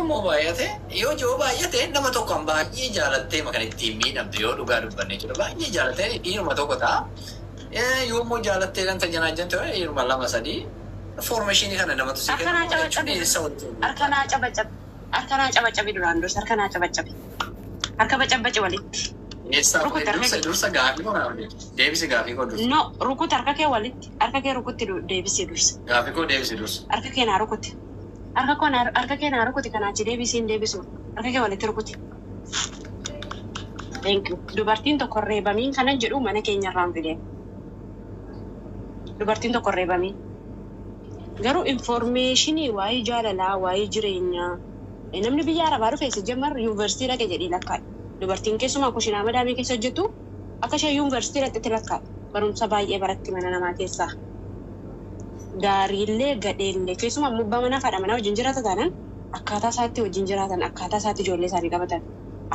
immoo baay'ate, yoo baay'ate nama tokko kan baay'ee jaalattee kan ittiin miidhamtu yoo dhugaa dubbanne jechuudha. Baay'ee jaalattee dhiiruma tokko ta'a. Yoo immoo jaalattee kan tajaajiltu dhiiruma lama sadii information kana namatu si Harka naa kennu jechuun cabaccabi. eessa walitti Harka naa cabaccabi. Harka naa cabaccabi duraan dursa harka naa cabaccabi. Harka bacabbaci walitti. Eessa Rukuti harka dursa kee. Dursa gaafii koo naaf deebisi, gaafii koo dursa. No, rukuti harka kee walitti. Harka kee rukutti deebisi dursa. Gaafii koo deebisi dursa. Harka kee naa rukuti. Harka koo naa harka kee naa rukuti, kanaa achi deebisii hin deebisu. Harka kee walitti rukuti. Thank you. Dubartiin tokko reebamiin kanan jedhu mana keenya irraan fideen. Dubartiin tokko reebamiin. Garuu information waa'ee jaalalaa, waa'ee jireenyaa. Namni biyya Arabaa dhufe si jammar yuunivarsiitii dhaqe jedhii lakkaa'e. Dubartiin keessumaa kushinaa madaamii keessa hojjettu akka ishee yuunivarsiitii dhaqxetti lakkaa'e. Barumsa baay'ee baratti mana namaa keessaa. Gaariillee gadheellee, keessumaa abbaa manaa fi haadha manaa wajjin jiraata taanaan, akkaataa isaatti wajjin jiraatan, akkaataa isaatti ijoollee isaanii qabatan,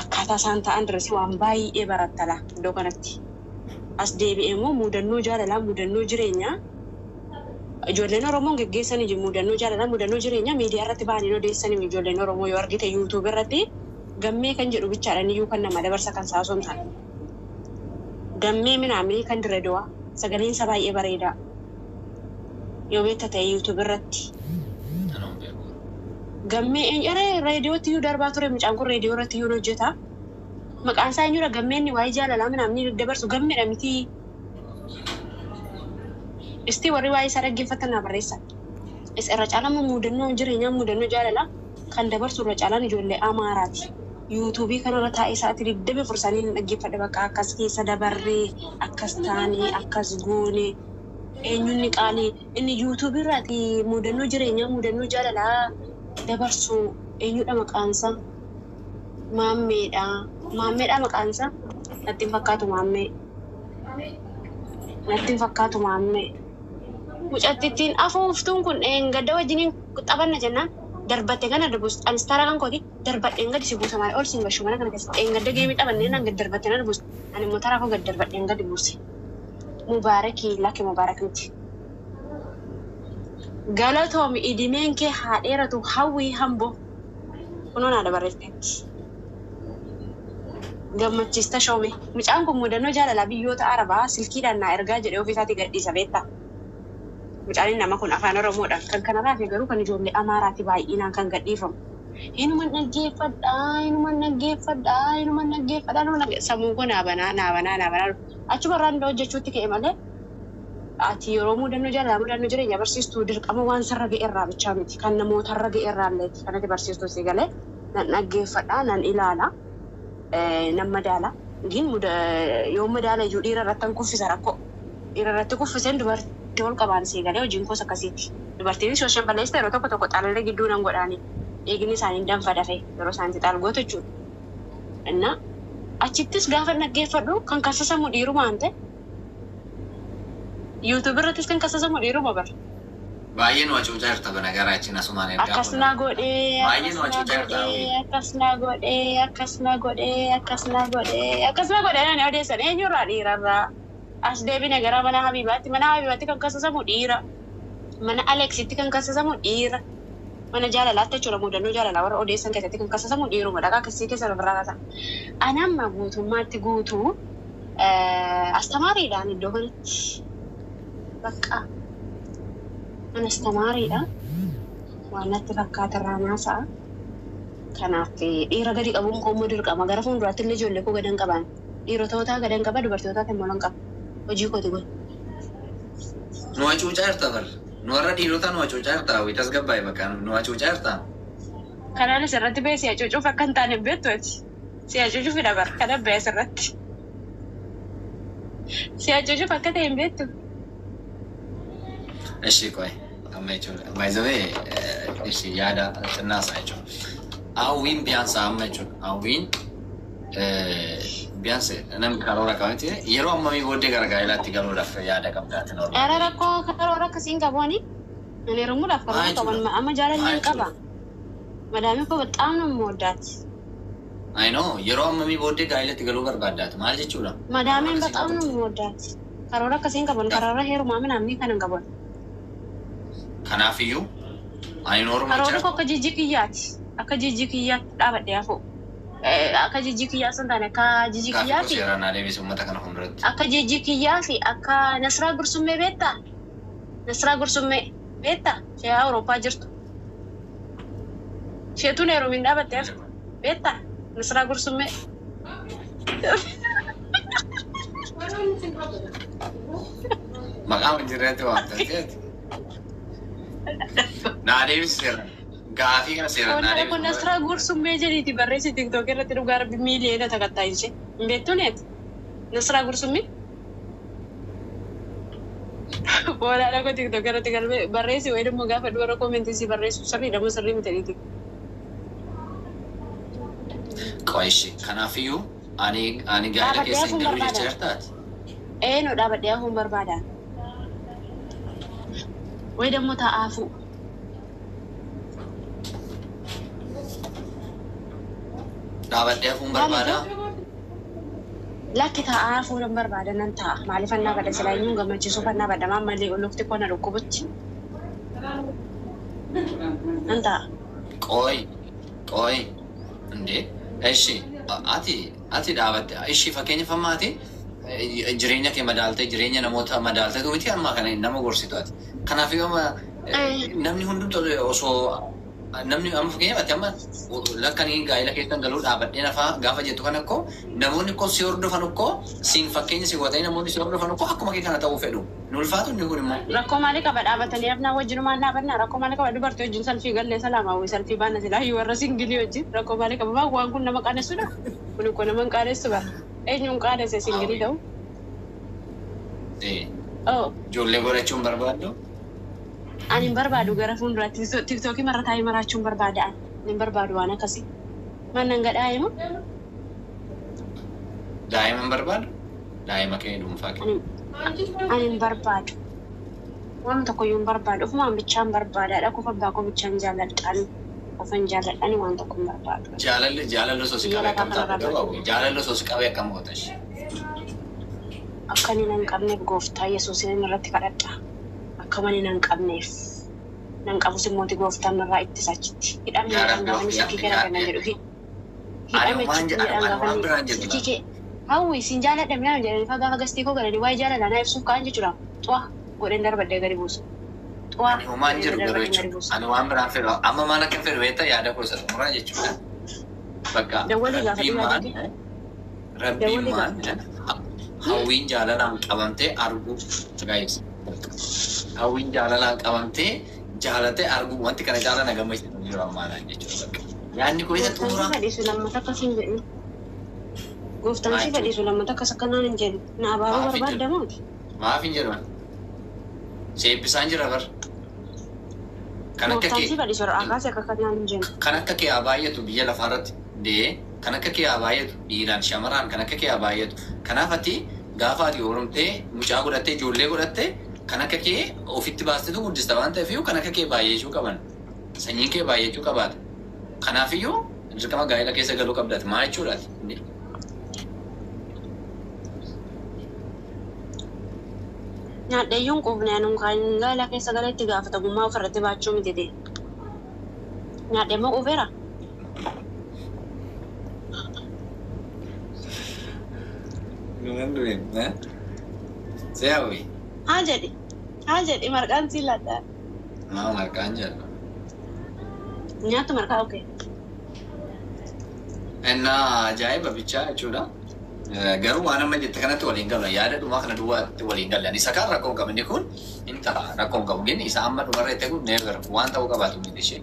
akkaataa isaan ta'an irratti waan baay'ee barattala iddoo kanatti. As deebi'ee immoo mudannoo jaalalaa, mudannoo jireenyaa ijoolleen Oromoon geggeessanii jiru. Mudannoo jaalalaa, mudannoo jireenyaa miidiyaa irratti ba'anii odeessanii ijoolleen Oromoo yoo argite YouTube irratti Gammee kan jedhu bichaadhaan iyyuu kan nama dabarsa kan isaa osoo hin taane. Gammee minaamii kan Dirre Dawaa sagaleen isaa baay'ee bareedaa. Yoo beekta ta'e YouTube irratti. Anoo beeku. Gammee eenyaree reediyootti iyyuu darbaa ture, mucaan kun reediyoo irratti iyyuu hojjeta. Maqaan isaa eenyudha? Gammeen waa'ee jaalalaa minaamni dabarsu gammeedha miti. Isti warri waa'ee isaa dhaggeeffatan naa barreessan. Is irra caalaa mudannoo jireenyaa, mudannoo jaalalaa kan dabarsu irra caalaan ijoollee Amaaraati. YouTubeii kanarra taa'ee sa'aatii 24 isaanii hin dhaggeeffadhe. Bakka akkas keessa dabarree, akkas taanee, akkas goone, eenyunni qaalii inni YouTubeii irraati mudannoo jireenyaa, mudannoo jaalalaa dabarsu eenyudha maqaansaa? Maammeedha. Maammeedha maqaansaa? Natti hin fakkaatu Maammee. Natti hin fakkaatu Maammee. Mucattittiin afuuftuun kun gadda wajjiniin taphanna jennaan darbatte kana darbus anistaara kan kooti darbadheen gadi si buusa malee ol siin gashu mana kana keessatti. Dheengadda gameii taphannee naan gad darbatte nan buuse. Ani immoo taraa koo gad darbadheen gadi buuse. Mubaarakii lakki, Mubaarak miti. Galatoomi, idimeen kee haa dheeratu. Hawwii hamboo. Kunoo naa dabarreetteetti. Gammachiista shoome. Mucaan kun mudannoo jaalalaa biyyoota Arabaa silkiidhaan naa ergaa jedhee ofiisaatii gadhiisa beektaa. Mucaan nama kun afaan Oromoodhaan kan kanarraa fi garuu kan ijoollee Amaaraati baay'inaan kan gadhiifamu. Inuman dhaggeeffadhaa, inuman dhaggeeffadhaa, inuman dhaggeeffadhaa, inuman dhaggeeffadhaa. Sammuun koo naa banaa, naa banaa, naa banaa. Achuma irraan hojjechuutti ka'e malee ati yeroo mudannoo jaalalaa, mudannoo jireenya barsiistuu dirqama waan sirra ga'e irraa bichaa miti, kan namootarra ga'e irraa illee kanatti barsiistuu si galee nan dhaggeeffadhaa, nan ilaala, nan madaala. Gin yoo madaala iyyuu dhiira irratti kan kuffisa, rakkoo dhiira irratti kuffiseen dubartii ol qabaan si galee hojiin koos akkasiiti. Dubartiinis yoo isheen balleessite yeroo tokko tokko xaalallee gidduu nan godhaani, dhiigni isaanii danfa dafee yeroo isaan itti xaal gootu jechuudha. Innaa achittis gaafa dhaggeeffadhu kan kasasamu dhiirumaan ta'e, YouTube irrattis kan kasasamu dhiiruma bara. Baay'ee nu hacuucaa jirta bana gara achiin asumaan ergaa Akkas na godhee, Baay'ee akkas nu na hacuucaa jirta. godhee, akkas na godhee, akkas na godhee, akkas na godhee, akkas na godhee nani odeessan eenyurraa? Dhiirarraa. As deebine gara mana Habibaatti. Mana Habibaatti kan kasasamu dhiira. Mana Alexitti kan kasasamu dhiira. Mana jaalalaatti jechuudha, mudannoo jaalalaa warra odeessan keessatti kan kasasamu dhiiruma. Dhaqaa akkasii keessa ofirraa kasa. Ani amma guutummaatti guutuu astamaariidhaan iddoo kanatti bakka ani astamaariidha. Waan natti fakkaata irraa naasa'a. Kanaaf dhiira gadi qabuun koo immoo dirqama. Gara fuulduraatti illee ijoollee koo gadan qaban. Dhiirotootaa gadan qaba, dubartootaa immoo nan qaba. Hojii kooti kun. Nu hacuucaa jirta bar. Nu warra dhiirotaa nu hacuucaa jirta. Hawwii, tasgabbaa'e, bakka nu hacuucaa jirta. Kanaanis irratti ba'ee si hacuucuuf akka hin taane beektu ati. Si hacuucuuf hidha bar. Kana ba'ee asirratti. Si hacuucuuf akka ta'e hin beektu. Ishi qoy amma jechuudha. By the way, ishi yaada xinnaasaa jechuudha. Hawwiin biyaansa amma jechuudha. Hawwiin biyaansa namni karoora qabate yeroo ammamii booddee gara gaa'ilaatti galuudhaaf yaada qabdaati Ara normally? Rakkoo karoora akkasii hin qabu ani. Ani heerumuudhaaf karoora Maa qaban jechuudha? amma jaalalli Maa hin qaba. jechuudha? Madaamii koo በጣም ነው የምወዳት። I know, yeroo ammamii booddee gaa'ilatti galuu barbaaddaati maal jechuudha? Karoora Madaamiin akkasii በጣም qabu ነው jechuudha. የምወዳት። Karoora akkasii hin qaban, karoora heerumaa minaamni kan hin qaban. Kanaafiyyuu ani normal Karoorri jira. koo akka jijji kiyyaati. Akka jijji kiyyaatti dhaabadhee hafu. Akka jijji kiyyaa sun taane akka jijji Gaaffii kiyyaa koo fi seeraan naa deebisi uummata kana fuulduratti. akka jijji kiyyaa fi akka Nasraa Gursummee beektaa? Nasraa Gursummee beektaa? Ishee Awurooppaa jirtu. Isheetuun heerumiin dhaabattee hafte. Beektaa? Nasraa Gursummee. Maqaa hinjirreetti waamta. Naa deebisi seeraan. Gaaffii kana seeraan naa Qonna kun deebisi. Nasraa Gursummee jedhiiti barreessi TikTok irratti dhugaa rabbi miiliyoona takattaa ishee. Hin beektuu neeti? Nasraa Gursummee. Boolaa dhaqoo TikTok irratti galmee barreessi wayi immoo gaafa dubara koomentii si barreessu sirriidha moo sirrii miti jedhiiti. Qo'ishi. Kanaafiyyuu ani gaa'ela Dhaabadhee keessa hin hafuun galu barbaada. jecha jirtaati. Eenyu dhaabadhee hafuun barbaada. Wayi immoo taa'aa hafuu. Dhaabadhee hafuun barbaada. Lakki taa'aa hafuu nan barbaada nan taa'a. Maaliif annaa bada silaa eenyuun gammachiisuuf annaa bada maan malee lukti koo na dhukkubutti. Nan taa'a. Qo'i. Qo'i. Indee. Ishi. Ati dhaabatte. Ishi fakkeenyaaf amma ati jireenya kee madaaltee jireenya namoota madaaltee miti amma kana nama gorsitu ati. Kanaafiyyuu amma namni hundumtu osoo namni amma fakkeenyaaf ati amma lakkanii gaa'ela keessan galuu dhaabadhee nafaa gaafa jettu kana akkoo namoonni koo si hordofan akkoo siin fakkeenya si godhatanii namoonni si hordofan akkoo akkuma kee kana ta'uu fedhu. Nu ulfaatu inni kun immoo. Rakkoo maalii qaba dhaabatanii hafnaa wajjinumaan dhaabannaa rakkoo maalii qaba dubartii wajjin salfii gallee salaamaawwi salfii baana silaa warra singilii wajjin rakkoo maalii qaba maa waan kun nama qaanessuudha kun kun nama hin qaanessu bara eenyuun qaanesse singilii ta'u. Oh, Ijoollee godhachuun barbaaddu. ani hin barbaadu gara fuulduraatti tiktookii marra taa'ee maraachuu hin barbaada ani hin barbaadu waan akkasii. Mannan gadhaa himu Daa'ima hin barbaadu. Daa'ima kee dhuunfaa kee. ani hin barbaadu. Waan tokkoyyuu hin barbaadu ofumaan bichaan barbaadaadha qofa abbaa koo bichaan jaalladhaan ofan jaalladhaan waan tokko hin barbaadu. Jaalalli osoo si Biyya qabee lafaa akkam kanarraa taate garuu jaalalli osoo si qabee akkam goota ishee. Akka inni nan qabneef gooftaa Yesuusin irratti kadhadha. Akka mani nan qabneef. Nan qabus immooti gooftaan irraa ittisa achitti. Hidhamni Yaa jedhan Rabbi gaafani of silkii kee yaa na kennan jedhu. Ani Hidhame waan achitti jedhan jedhan ani waan gaafani biraan jedhu silkii kee. Hawwi isin jaaladha minaan jedhanii faa gaafa gastii koo galanii waa'ee jaalalaa naa ibsuuf ka'an jechuudha. Xu'a godheen darbadhee gadi buusu. Xu'a Ani homaan godheen jedhu garuu darbadhee gadi jechuudha. buusu. Ani waan biraan fedhu amma maal akka fedhu beektaa yaada koo isa xumuraa jechuudha. Bakka Dawwalii gaafa rabbiin dhiyaa maal jedhe. rabbiin Dawwalii maal gaafa. hawwiin jaalalaan qabamtee arguu guys. Hawwiin jaalalaan qabamtee jaalatee arguu wanti kana caala na gammachiisu hin jiru ammaadhaan jechuudha bakka. Yaadni koo isa Gooftaan si xumuraa. fadhiisu lammata akkas hin jedhin. Gooftaan Maal si jechuudha? fadhiisu lammata akkas akkanaan hin jedhin. Na abaaruu Maaf hin jedhu? barbaadda mooti. Maaf hin jedhu? Seebbisaan jira bar. Kan akka Gooftaan kee si fadhiisu akaasii akka akkanaan hin jennu. kan akka kee haa baay'atu biyya lafaarratti dee kan akka kee haa baay'atu dhiiraan shamarraan kan akka kee haa baay'atu. Kanaaf ati gaafa ati horomtee mucaa godhattee ijoollee godhattee kan akka kee ofitti baastetu guddista waan ta'eef kan akka kee baay'achuu qaban. Sanyiin kee baay'achuu qabaata. Kanaafiyyuu dirqama gaa'ela keessa galuu qabdaati. Maal jechuudhaati? Nyaadheeyyuun quufne anuun kan gaa'ela keessa gala itti gaafatamummaa ofirratti baachuu miti ta'e. Nyaadhee moo quufeera? Seeyaawwi. Haa jedhi. Haa jedhi marqaan sii laadhaa. Maa marqaan jedhu. Nyaattu marqaa okee. Innaa ajaa'iba bichaa jechuudha. Garuu waan amma jette kanatti waliin galan yaada dhumaa kana duwwaatti waliin galan isa kaan rakkoo hin qabu inni kun hin ta'a rakkoo hin qabu inni isa amma dhumarra itti kun never waan ta'uu qabaatu miti ishee.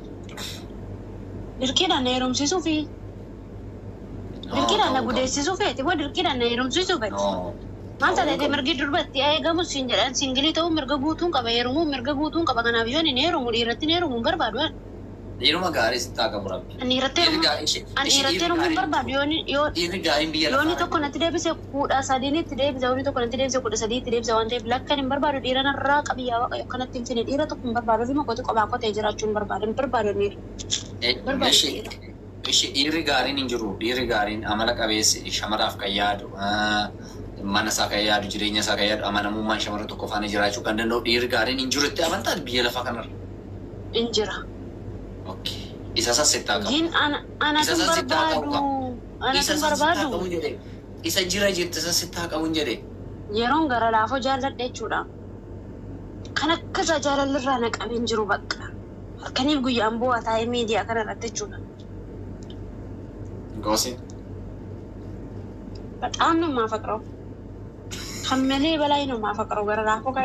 Dirqiidhaan na heerumsiisuu fi No dirqiidhaan na ta'uu qabu. gudeessisuu feeti moo dirqiidhaan na heerumsiisuu feeti? No Maal ta'uu taatee qabu. mirgi durbatti eegamu siin jedhan singilii ta'uu mirga guutuun qaba heerumuu mirga guutuun qaba kanaaf yoo ani hin heerumu dhiiratti hin heerumu hin barbaadu ani. Dhiiruma gaarii sitti haa qabu rabbi. Ani dhiiratti Dhiirri heerumuu gaarii ishee ani ishee dhiiratti dhiirri heerumuu hin gaariin barbaadu yooni yoo dhiirri gaariin biyya yoonni lafaarra tokko jiru. natti deebise 13tti deebisa yoonni tokko natti deebise 13tti deebisa waan ta'eef lakkan hin barbaadu dhiira narraa qabiyyaa waaqayyo akkanatti hin fine dhiira tokko hin barbaadu ofuma kooti kophaa kotee jiraachuu hin barbaadu hin barbaadu dhiira barbaadu Ishee dhiira. ishee dhiirri gaariin hin jiru dhiirri gaariin amala qabeessi shamaraaf kan yaadu mana isaa kan yaadu jireenya isaa kan yaadu amanamummaan shamara tokko faana jiraachuu kan danda'u dhiirri gaariin hin jiru itti amantaa biyya lafaa kanarra. Hin jira. Okay. Isa san sittaa qabu. Gin Isa anatu san sittaa qabu barbaadu. qaba. Isa Anatu san sittaa barbaadu. qabu jedhe. Isa jira jirti san sittaa qabu jedhe. Yeroon gara laafoo jaalladha jechuudha. Kan akka isaa jaalalli na qabeen jiru bakka. Halkaniif guyyaan bu'aa taa'ee miidiyaa kana irratti jechuudha. Goosin. በጣም ነው የማፈቅረው። ከመሌ በላይ ነው የማፈቅረው። ገረ ላፎ ከ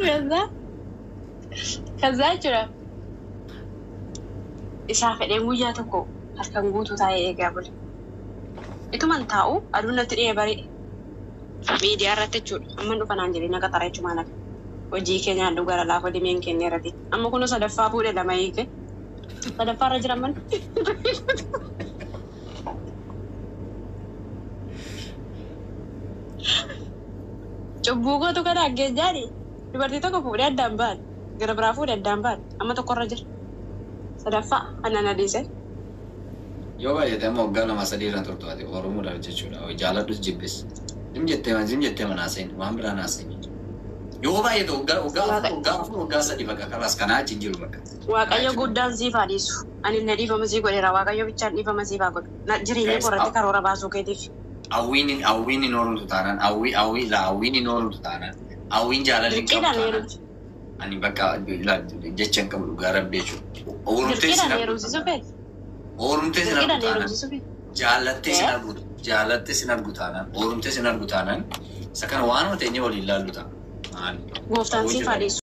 ከዛ ከዛ jechuudha isaa fedheen guyyaa tokko halkan guutuu taa'ee eegaa bule. Ituman taa'u aduun natti dhi'ee bari'e. Miidiyaa irratti jechuudha. Amma dhufa naan jedhee na qaxara jechuudha maal hojii keenya halluu gara laafoo dimeen keenya irratti. Amma kun sadaffaa fuudhe lama hiike. Sadaffaa irra jira mana. Cubbuu gootu kana aggeejjaani. Dubartii tokko fuudhee addaan baate. Gara biraa fuudhee addaan baate. Amma tokkorra jira. Sadaffaa annan adiise. Yoo baay'ate amma waggaa lama sadii irra turtu ati Oromoodhaaf jechuudha. Jaaladhus jibbis. Zim jettee zim jettee manaa seeni waan biraa naa seeni. Yoo baay'ate waggaa 4 waggaa 4 waggaa 3 bakka kalaas kanaa achi hin jiru bakka. Waaqayyo guddaan siif haa dhiisu. Ani illee dhiifama sii godheera. Waaqayyo bichaan dhiifama siif haa godhu. Jireenya Guys, koo irratti karoora baasuu keetiif. Hawwiin hawwiin hin ooltu taanaan hawwii hawwii laa hawwiin hin ooltu taanaan hawwiin jaalalli hin qabu Dirqiidhaan taanaan heerumsi. ani bakka jecha hin qabu dhugaa rabbi jechuudha. Ooltee sin Dirqiidhaan argu heerumsiisuu taanaan feeti. ooltee sin argu Dirqiidhaan taanaan heerumsiisuu feeti. jaallattee sin Ee? argu jaallattee sin argu taanaan ooltee sin argu taanaan isa kana waanuma teenyee waliin laallu ta'a. Maali? Gooftaan Hawwii siif haa jira. dhiisu.